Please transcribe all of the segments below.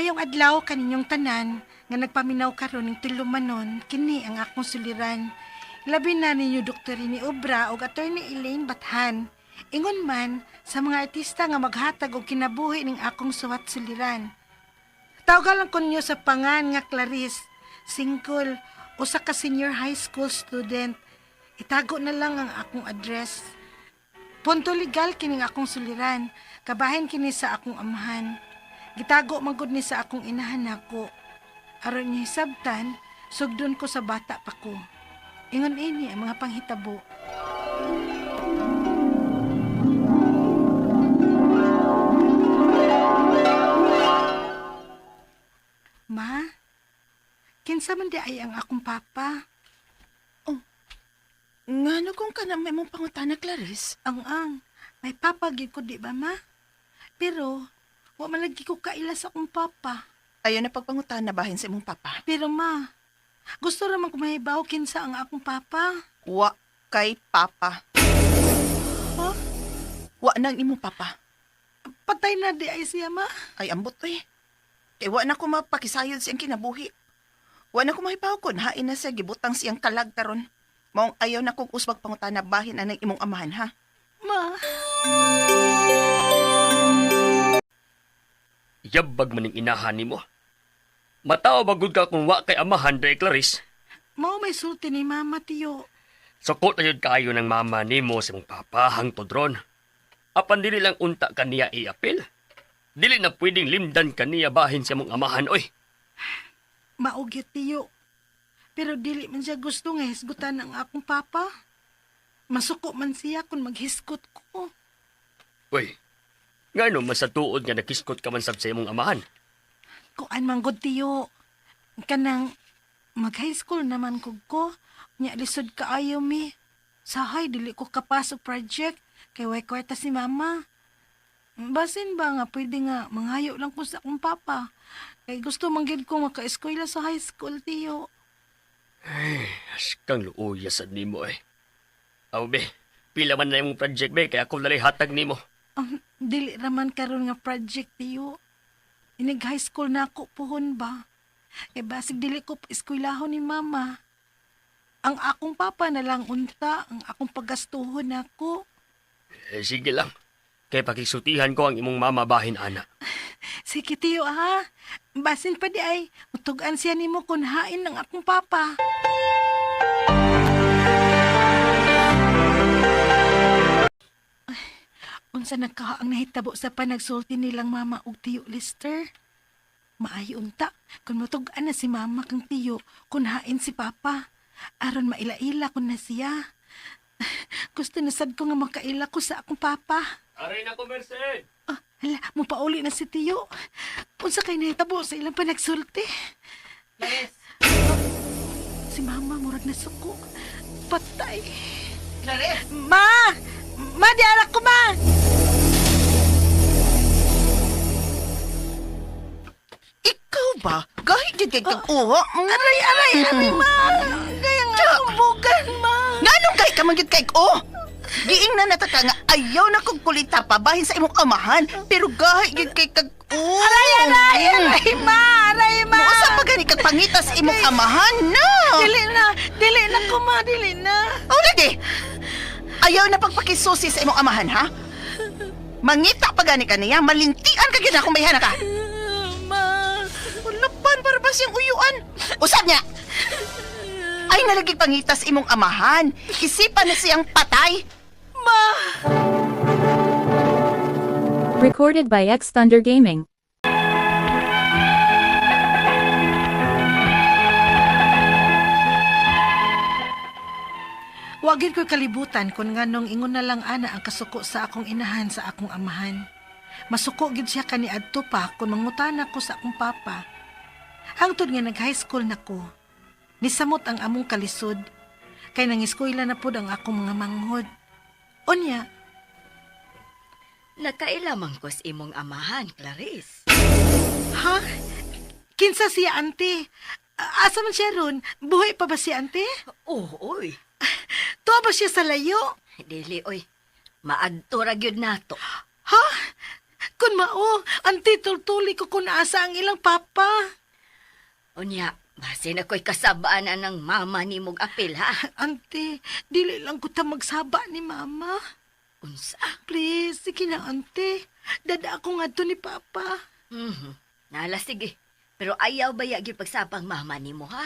Maayong adlaw kaninyong tanan nga nagpaminaw karon ning tulumanon, kini ang akong suliran. Labi na ninyo Dr. ni Obra ug Attorney Elaine Bathan. Ingon man sa mga artista nga maghatag og kinabuhi ning akong suwat suliran. Tawgalan ko ninyo sa pangan nga Clarice, singkol, usa ka senior high school student. Itago na lang ang akong address. Punto legal kining akong suliran, kabahin kini sa akong amahan. Gitago man gud ni sa akong inahan nako. Aron niya hisabtan, sugdon ko sa bata pa ko. Ingon ini ang mga panghitabo. Ma, kinsa man di ay ang akong papa? Ngano kung ka na may mong pangutana, Clarice? Ang, may papa gyud ko di ba ma? Pero wa man lagi ko kaila sa akong papa. Ayaw na pagpangutana bahin sa imong papa. Pero ma, gusto raman ko mahibaw kinsa ang akong papa. Wa kay papa. Ha? Wa nang imong papa. Patay na di ay siya ma. Ay ambot eh. Kay wa na ko mapakisayod siyang kinabuhi. Wa na ko mahibaw kun hain na siya gibutang siyang kalag karon. Maong ayaw na kong usbag pangutana bahin anang imong amahan ha. Ma, Yabag man ning inahan nimo. Mataw bagud ka kung wa kay amahan dre Clarice. mao may sulti ni mama tiyo. Sukot na yun kaayo ng mama nimo sa imong papa hangtod ron. Apan dili lang unta kaniya iapil. Dili na pwedeng limdan kaniya bahin sa imong amahan oy. Mao gyud tiyo. Pero dili man siya gusto nga hisgutan ang akong papa. Masuko man siya kung maghisgot ko. Uy, ngano man sa tuod nga nakiskot ka man sab sa imong amahan? Kuan man gud tiyo. Kanang mag high school naman kog ko. Nya lisod kaayo mi. Sahay dili ko kapasok project kay way kwarta si mama. Basin ba nga pwede nga manghayo lang ko sa akong papa. Kay gusto man gyud ko maka-eskwela sa high school tiyo. Askang luoya sad nimo eh. Aw be, pila man na imong project be kay ako nalay hatag nimo. Dili raman karon nga project tiyo. Inig high school na ako puhon ba? Kay basig dili ko eskwelahon ni mama. Ang akong papa na lang unta, ang akong paggastuhon nako. Eh, sige lang. Kay pakisultihan ko ang imong mama bahin ana. Sige tiyo ha. Basin pa di ay, mutugan siya nimo kun hain ng akong papa. Ay, unsa na ka ang nahitabo sa panagsulti nilang mama ug tiyo Lister? Maayo unta kung mutug-an na si mama kang tiyo kun hain si papa. Aron maila-ila kun na siya. Gusto na sad ko nga makaila ko sa akong papa. Aray na ko, Merced. Ah, hala, mupauli na si Tiyo. Unsa kay nahitabo sa ilang panagsulti? Clarice! Si Mama murag nasuko. Patay. Clarice! Ma! Ma, di arak ko, ma! Ikaw ba? Gahit gid kay kag uho. Aray, aray, aray, ma! Gaya nga akong bugan, ma! Nganong kay ka man gid kay oh? Giing na nataka nga ayaw na kog kulita pa bahin sa imong amahan pero gahi gid kay kag oh. Aray, aray, aray, ma! Aray, ma! Muusa pa gani kag pangita sa imong amahan na. Dili na! Dili na ko, ma! Dili na! Oh, lagi. Ayaw na pagpakisusi sa imong amahan ha. Mangita pa gani ka niya, malintian ka gid akong bayhana ka. Ma! Ulapan para ba siyang uyuan? Usab niya. Ay nalagi pangita sa imong amahan. Isipan na siyang patay. Ma! Recorded by X Thunder Gaming. Wagin ko'y kalibutan kung nganong ingon na lang ana ang kasuko sa akong inahan sa akong amahan. Masuko gid siya kaniadto pa kung mangutana ko sa akong papa. Hangtod nga nag-high school na ko. Nisamot ang among kalisod. Kay nangiskwela na pud ang akong mga manghod. Unya, Nakailamang ko sa imong amahan, Clarice. ha? Kinsa siya, ante? Asa man siya ron? Buhay pa ba siya, ante? Oh, oy. Tuwa ba siya sa layo? Dili, oy. Maadto ra gyud nato. Ha? Kun mao, ante tultuli ko kung asa ang ilang papa. Unya, basin ako'y kasabaan anang mama nimog apil, ha? Ante, dili lang ko ta magsaba ni mama. Unsa? Please, sige na, ante. Dada ako nga to ni papa. Mhm. Nala, sige. Pero ayaw baya gyud pagsabang mama nimo, ha?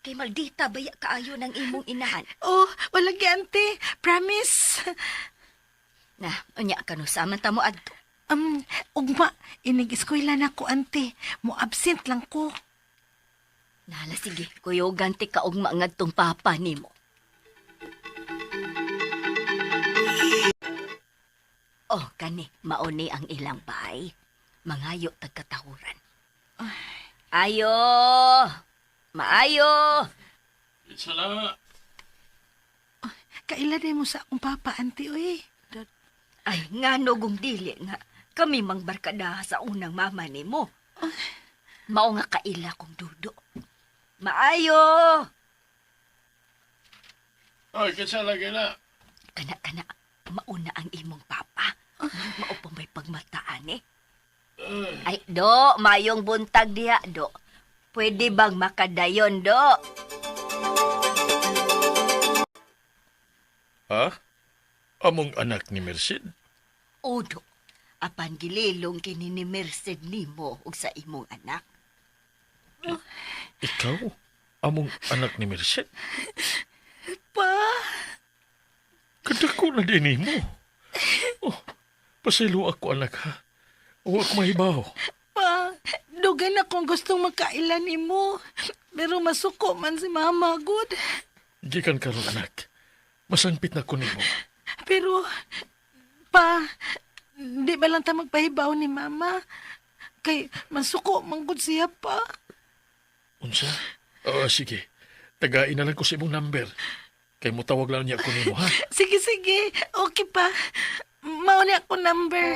Kay maldita baya kaayo ng imong inahan. Oh, wala gi, ante. Promise. Na, unya kanu sa man ta mo adto. Ugma, inig-eskwela na ko, ante. Mo absent lang ko. Nala, sige. Kuyogan ti ka ugma ngadtong papa nimo. Oh, kani, mauni ang ilang bahay. Mangayo tagkatahuran. Ayo! Maayo! Sala. Kaila din mo sa akong papa, ante, uy. Ay, ngano kung dili nga. Kami mang barkada sa unang mama nimo. Mao nga kaila kong dudo. Maayo! Ay, kinsa lagi na. Kana, kana, mauna ang imong papa. Mao pa may pagmataan eh. Ay, do, mayong buntag diha, do. Pwede bang makadayon, do? Ha? Among anak ni Merced? O, do. Apan gililong kini ni Merced nimo ug sa imong anak. Ikaw? Among anak ni Merced? Pa, Kadako na din mo. Oh, pasaylo ako anak ha. Huwag mahibaw. pa, dugay na kong gustong makaila nimo. Pero masuko man si mama, good. Gikan karon anak. Masangpit na ko nimo. Pero, pa, di ba lang ta magpahibaw ni mama? Kay masuko man gud siya pa. Unsa? Oo, sige. Tagain na lang ko sa imong number. Kay mo tawag lang niya ko nimo ha. Sige, sige. Okay pa. Mao ni ako number.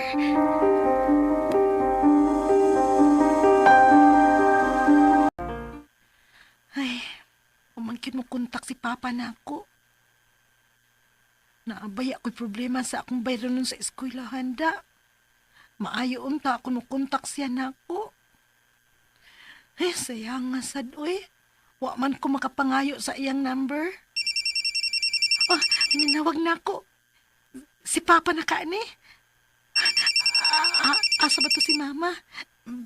Ay, umangkin mo kontak si Papa na ako. Naabay ako'y problema sa akong bayronon sa eskwelahan da. Maayo unta ako mo kontak siya na ako. Ay, sayang nga sad, oy. Wa man ko makapangayo sa iyang number. Oh, ninawag na ako. Si Papa na kaani. Asa ba to si Mama?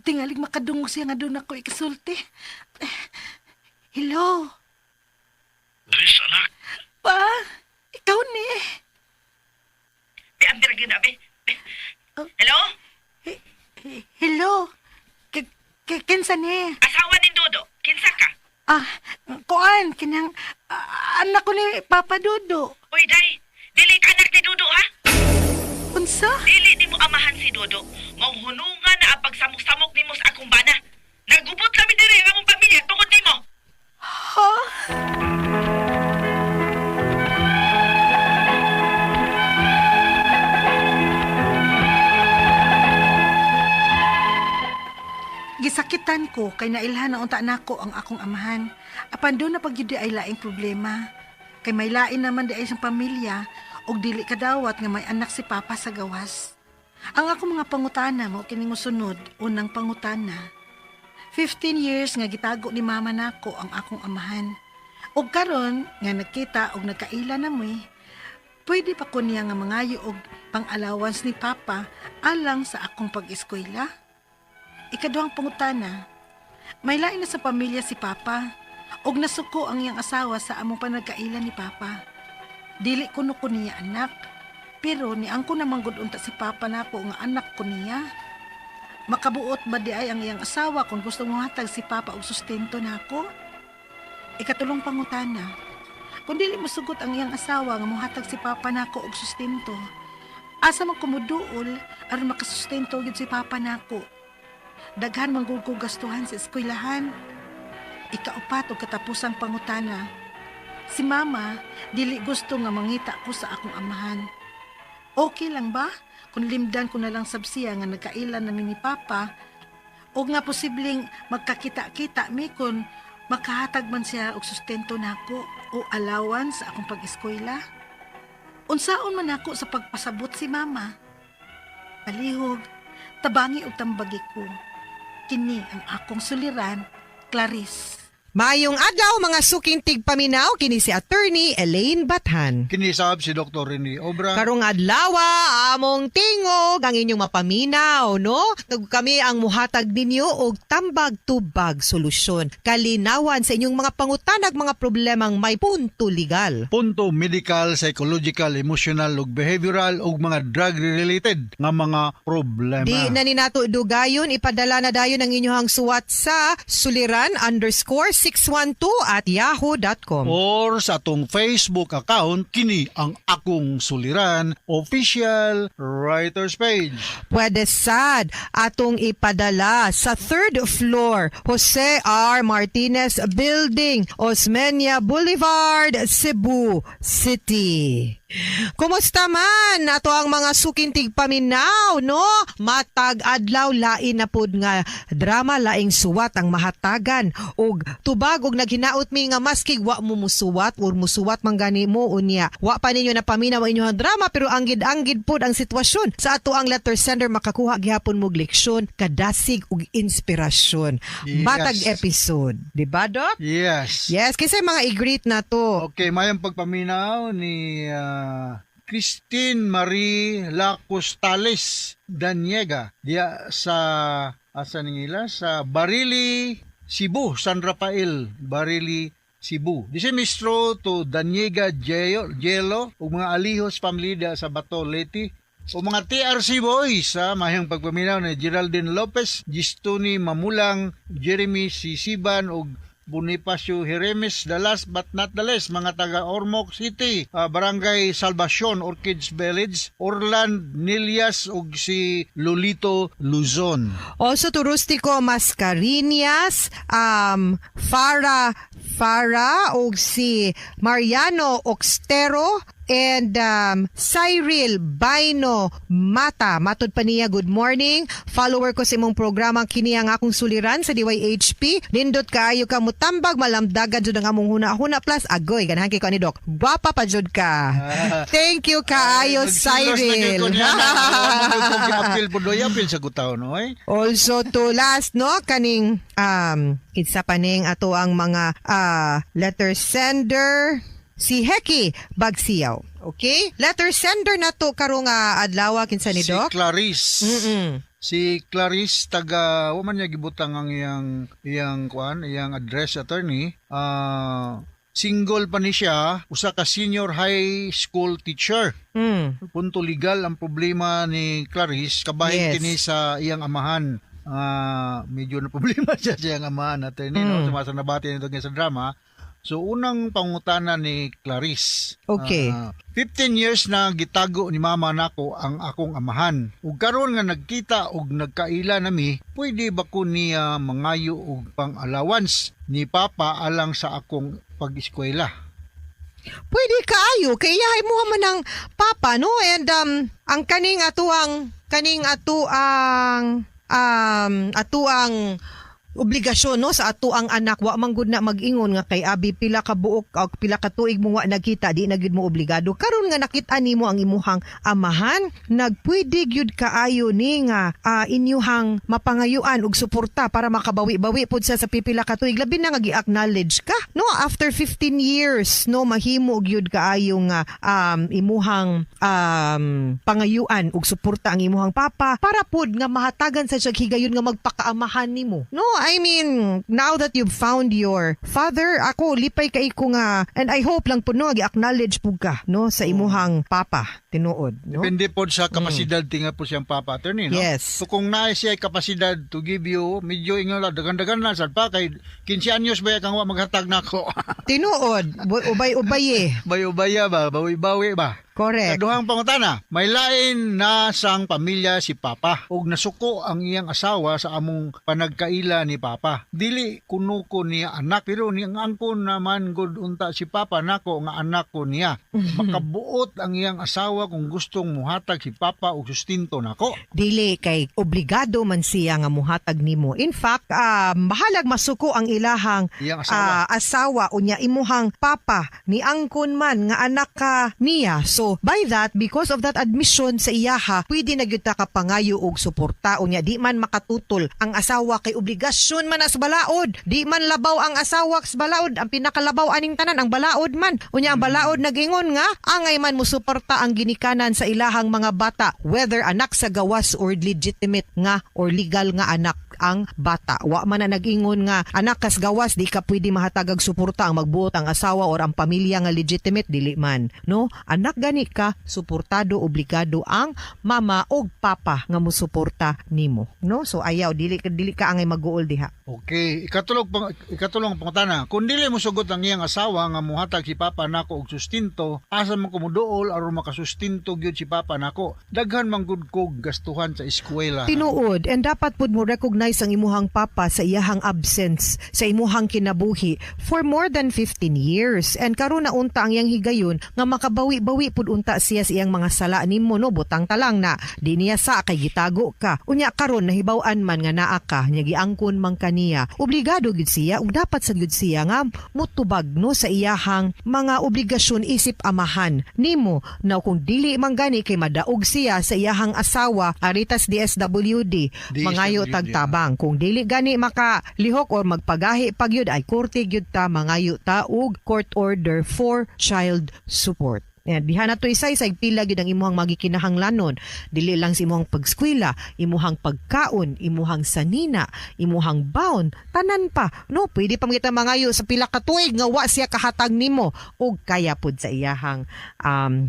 Tingalig makadungog siya nga doon ako ikasulti. Eh, hello? Dris anak. Pa? Ikaw ni? Di ang dirag yun, abe. Hello? Hello? Kinsa ni? Asawa ni Dodo. Kinsa ka? Ah, kuan, kinang anak ko ni Papa Dodo. Uy, day. Dili ka anak ni Dodo, ha? Unsa? Dili nimo amahan si Dodo. Mauhunungan na ang pagsamok-samok nimo sa akong bana. Nagubot kami diri ang among pamilya tungod nimo. Ha? Gisakitan ko kay nailhan na unta nako ang akong amahan. Apan doon na pagyud ay laing problema. Kay may lain naman di ay siyang pamilya ug dili kadawat nga may anak si Papa sa gawas. Ang akong mga pangutana mo kining mosunod, unang pangutana. 15 years nga gitago ni mama nako ang akong amahan. Ug karon nga nagkita og nagkaila na moy, pwede pa ko niya nga mangayo og pang-allowance ni Papa alang sa akong pag-eskwela. Ikaduhang pangutana, may lain na sa pamilya si Papa ug nasuko ang iyang asawa sa among panagkaila ni Papa. Dili kuno ko niya anak, pero niangko naman gud unta si Papa nako nga anak ko niya. Makabuot ba di ay ang iyang asawa kung gusto mo hatag si Papa og sustento nako? Ikatulong pangutana, kung dili mosugot ang iyang asawa nga mohatag si Papa nako og sustento, asa man kumuduol aron makasustento gyud si Papa nako? Daghan man gud ko gastuhan sa eskwelahan. Ikaupat og katapusang pangutana, si Mama dili gusto nga mangita ko sa akong amahan. Okay lang ba kung limdan ko na lang sab siya nga nagkailan na mi ni Papa o nga posibleng magkakita-kita mi kung makahatag man siya og sustento nako o allowance sa akong pag-eskwela? Unsaon man ako sa pagpasabot si Mama? Palihog, Tabangi ug tambagi ko. Kini ang akong suliran, Clarice. Maayong adlaw mga suking tigpaminaw kini si Attorney Elaine Bathan. Kinisab si Dr. Rene Obra. Karong adlaw among tingog ang inyong mapaminaw, no? Kami ang muhatag ninyo og tambag-tubag solusyon, kalinawan sa inyong mga pangutanag mga problemang may punto legal. Punto medical, psychological, emotional ug behavioral ug mga drug related nga mga problema. Di na ni nato dugayon, ipadala na dayon ang inyong suwat sa suliran_612@yahoo.com. Or sa atong Facebook account, kini ang Akong Suliran Official Writers Page. Pwede sad atong ipadala sa third floor, Jose R. Martinez Building, Osmeña Boulevard, Cebu City. Kumusta man ato ang mga suking tigpaminaw, no? Matag adlaw lain na pud nga drama, laing suwat ang mahatagan og tubag og naghinaot mi nga maski wa mo musuwat or musuwat man gani mo unya. Wa pa ninyo napaminaw ang inyong drama pero anggid-anggid pud ang sitwasyon. Sa ato ang letter sender makakuha gihapon mo og leksyon, kadasig ug inspirasyon. Yes. Matag episode, di ba, Doc? Yes. Yes, kasi mga i-greet na to. Okay, mayang pagpaminaw ni Christine Marie Lacostales Daniega diya sa asa nila sa Barili, Cebu, San Rafael, Barili, Cebu. This is mistro to Daniega Gelo ug mga Alihos family diya sa Bato, Leyte. O mga TRC boys sa mayang pagpaminaw ni Geraldine Lopez, Gistoni Mamulang, Jeremy Sisiban ug Bonifacio Jeremes, the last but not the least, mga taga Ormoc City, Barangay Salvacion, Orchids Village, Orland Nilias ug si Lolito Luzon. Also to Rustico Mascarinhas, Farah Farah ug si Mariano Oxtero and Cyril Baino Mata. Matod pa niya, good morning. Follower ko sa imong programa kini ang Akong Suliran sa DYHP. Nindot kaayo ka mutambag, malamdagan jud ang among huna-huna plus agoy ganahan kay ko ani Doc. Gwapa pa jud ka. Thank you kaayo, Cyril. Apil po doy, apil sa gutaw, no? Eh? Also to last no kaning kinsa pa ning ato ang mga letter sender si Heki Bagsiyaw. Okay? Letter sender na to karong adlaw kinsa ni Si Doc? Clarice. Si Clarice taga wa man niya gibutang ang iyang iyang kuan, iyang address, attorney. Single pa ni siya, usa ka senior high school teacher. Punto legal ang problema ni Clarice kabahin kini sa iyang amahan. Medyo na problema siya sa iyang amahan, attorney, no? Sumasa nabati nito sa drama. So unang pangutana ni Clarice. 15 years na gitago ni mama nako ang akong amahan. Ug karon nga nagkita og nagkaila nami, pwede ba ko niya mangayo og pang-allowance ni papa alang sa akong pag-eskwela? Pwede kaayo kay iyahay mo man ang papa, no? And ang kaning atuang atuang obligasyon, no, sa ato ang anak wa man gud na mag-ingon nga kay abi pila ka buok o pila ka tuig mo wa nagkita di na gyud mo obligado. Karon nga nakita nimo ang imuhang amahan, nagpwede gyud kaayo ni nga inyuhang mapangayuan og suporta para makabawi-bawi pud sa pipila ka tuig, labi na nga gi-acknowledge ka, no, after 15 years, no, mahimo gyud kaayo nga imuhang pangayuan og suporta ang imuhang papa para pud nga mahatagan sa siya higayon nga magpakaamahan nimo, no? I mean, now that you've found your father, ako lipay kay ko nga and I hope lang pud no gi-acknowledge pud ka, no, sa imuhang papa tinuod, no. Depende po sa kapasidad tinga po siyang papa, attorney, no? Yes. So kung naa siya kapasidad to give you, medyo ingon lang, dagan-dagan na sad pa kay 15 anyos ba kang wa maghatag nako. Tinuod, ubay-ubay eh. Bayo-baya ba, bawi-bawi ba? Correct. Kaduhang pangutana, may lain na sang pamilya si Papa ug nasuko ang iyang asawa sa among panagkaila ni Papa. Dili kuno ko niya anak pero niyang angkon naman gud unta si Papa nako nga anak ko niya. Makabuot ang iyang asawa asawa kung gustong muhatag si papa og sustento nako? Dili kay obligado man siya nga muhatag nimo. In fact, bahalag masuko ang ilahang Iyang asawa. Asawa unya imuhang papa ni angkon man nga anak ka niya. So by that, because of that admission sa iyaha, pwede na gyud ta ka pangayo og suporta unya di man makatutol ang asawa kay obligasyon man as balaod. Di man labaw ang asawa sa balaod, ang pinakalabaw aning tanan ang balaod man. Unya ang balaod nagingon nga angay man mo suporta ang ginikanan sa ilahang mga bata, whether anak sa gawas or legitimate nga or legal nga anak ang bata. Wa man na nag-ingon nga anak kas gawas di ka pwede mahatagag suporta ang magbuot ang asawa or ang pamilya nga legitimate, dili man. No, anak gani ka, suportado, obligado ang mama og papa nga musuporta nimo. No, so ayaw, dili ka angay maguol diha. Okay, ikatulong pangutana. Kung dili mo sugot ang iyang asawa nga muhatag si papa nako og sustento, asa man ko moduol aron makasustinto gyud si papa nako? Daghan man gud kog gastuhan sa eskwela. Tinuod, and dapat pud mo recognize ang imuhang papa sa iyahang absence sa imuhang kinabuhi for more than 15 years. And karon na unta ang iyang higayon nga makabawi-bawi pud unta siya sa iyang mga sala nimo, no, butang talang na di niya sa kay gitago ka. Unya karon nahibaw-an man nga naa ka, nya giangkon man kaniya. Obligado gyud siya ug dapat sa gyud siya nga mutubag, no, sa iyahang mga obligasyon isip amahan nimo. Now kung dili man gani kay madaog siya sa iyahang asawa, aritas DSWD, mangayo DSWD, tagtabang. Kung dili gani makalihok or magpagahi pagyud ay korte gyud ta, mangayo ta og court order for child support. And diha na to isay sa pila gyud ang imuhang magikinahanglanon. Dili lang sa imuhang pagskwela, imuhang pagkaon, imuhang sanina, imuhang baon, tanan pa. No, pwede pa kita mangayo sa pila ka tuig nga wa siya kahatag nimo og kaya pud sa iyahang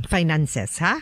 finances, ha?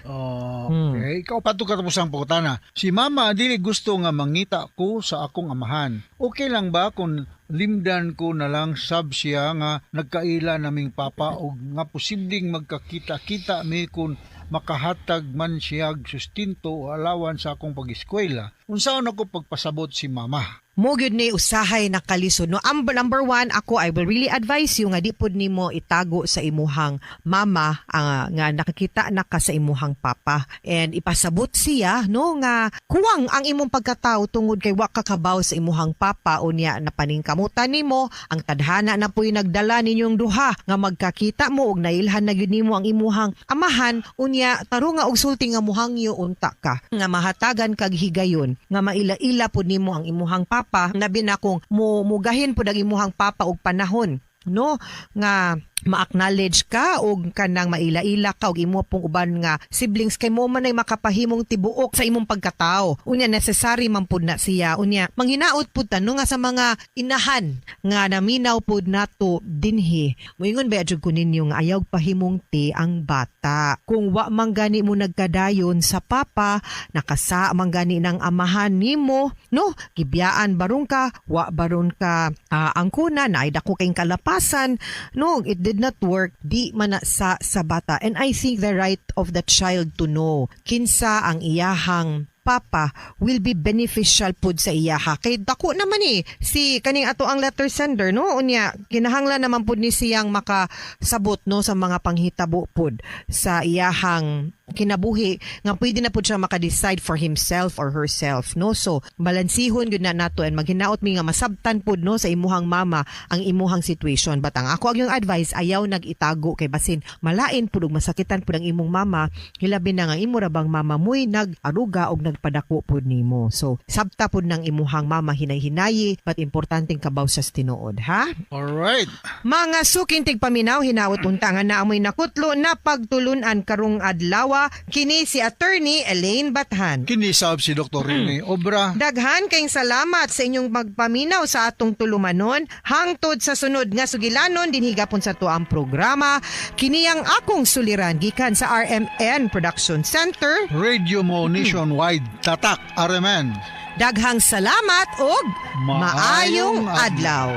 Okay, ikaw pa to katapusang pangutana. Si mama dili gusto nga mangita ko sa akong amahan. Okay lang ba kung limdan ko na lang sab siya nga nagkaila naming papa og nga posibleng magkakita-kita mi kung makahatag man siya og sustento o alawan sa akong pag-eskwela? Unsaon ako pagpasabot si mama? Mo gyud ni usahay nakalisod, no. Ang number one, ako, I will really advise you nga di pud nimo itago sa imuhang mama nga nakakita na ka sa imuhang papa and ipasabot siya, no, nga kuwang ang imong pagkatao tungod kay wa ka kabaw sa imuhang papa. Unya napaningkamutan nimo ang tadhana na puy nagdala ninyong duha nga magkakita mo og nailhan na gyud nimo ang imuhang amahan. Unya tarunga og sulti nga muhangyo unta ka nga mahatagan kag higayon nga maila-ila pud nimo ang imuhang papa, labi na kung mo mugahin pud ang imuhang papa og panahon, no, nga ma-acknowledge ka og kanang maila-ila ka og imo pong uban nga siblings kay mo man ay makapahimong tibuok sa imong pagkatao. Unya necessary man pud na siya. Unya manghinaot pud ta, no, nga sa mga inahan nga naminaw pud nato dinhi, moingon ba jud ko ninyo nga ayaw pahimungti ang bata kung wa man gani mo nagkadayon sa papa, nakasa man gani ng amahan nimo, no, gibiyaan baron ka, wa baron ka angkuna na ay dako kay kalapasan, no, it did not work, di man na sa bata. And I think the right of the child to know kinsa ang iyahang papa will be beneficial pud sa iyaha kay dako naman eh si kaning ato ang letter sender, no. Unya kinahanglan naman pud ni siyang makasabot, no, sa mga panghitabo pud sa iyahang kinabuhi nga pwede na pud siya maka-decide for himself or herself, no. So balansihon gyud na nato and maghinaot mi nga masabtan pud, no, sa imuhang mama ang imuhang situation. But ang ako ang yung advice, ayaw nag-itago kay basin malain pud ug masakitan pud ang imong mama, hilabi na nga imo ra bang mama mo'y nag-aruga og nagpadako pud nimo. So sabta pud ng imuhang mama hinay-hinayi, but importanteng kabaw sa tinuod, ha. Alright. Mga suking tigpaminaw, hinaot unta nga naamoy nakutlo na pagtulunan karong adlaw. Kini si Attorney Elaine Bathan. Kini sab si Dr. Rene Obra. Daghan kayong salamat sa inyong magpaminaw sa atong tulumanon. Hangtod sa sunod nga sugilanon dinhi gapon sa tuang programa. Kini ang akong suliran gikan sa RMN Production Center. Radio Mo Nationwide. Tatak RMN. Daghang salamat og maayong Maayong adlaw.